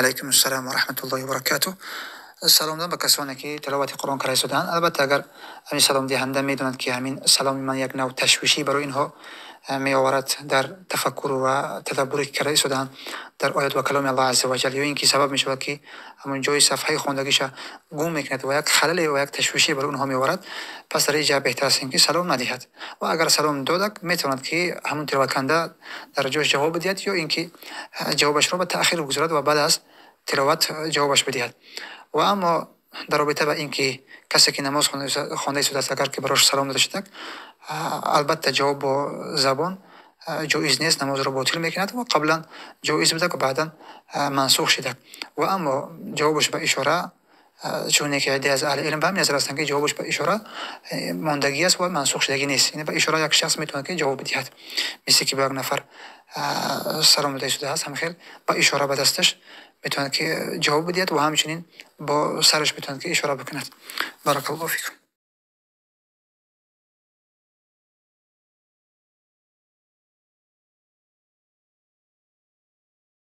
Алайкум ассалом ва раҳматуллоҳи ва баракатуҳ. Салом додан ба касоне ки тиловати Қуръон карда истодаанд, албатта, агар ҳамин саломдиҳанда медонад, ки ҳамин саломи ман як нав ташвишӣ барои инҳо меоварад дар тафаккур ва тадаббуре ки карда истодаанд дар оят ва каломи Аллоҳ азза ва ҷал, ё ин ки сабаб мешавад, ки ҳамон ҷои сафҳаи хондагиша гум мекунад ва як халале ва як ташвише барои онҳо меоварад, пас дар ин ҷа беҳтар аст, ин ки салом надиҳад. Ва агар салом додак, метавонад, ки ҳамон тиловаткунанда дар ҷояш ҷавоб бидиҳад ё ин ки ҷавобашро ба таъхир бигузорад ва баъд аз тиловат ҷавобаш бидиҳад. Ва аммо дар робита ба ин ки касе ки намоз хонда истодааст, агар ки барош салом дода шудак, албатта, ҷавоб бо забон ҷоиз нест, намозро ботил мекунад ва қаблан ҷоиз будак ва баъдан мансух шудак. Ва аммо ҷавобаш ба ишора, чуне ки иддае аз аҳли илм ба ҳамин назар ҳастанд, ки ҷавобаш ба ишора мондагӣ аст ва мансух шудагӣ нест, яъне ба ишора як шахс метавонад, ки ҷавоб бидиҳад, мисли ки ба як нафар салом дода истодааст, ҳамхел ба ишора ба дасташ метавонад, ки ҷавоб бидиҳад, ва ҳамчунин бо сараш метавонад, ки ишора бикунад. Баракаллоҳу фикум.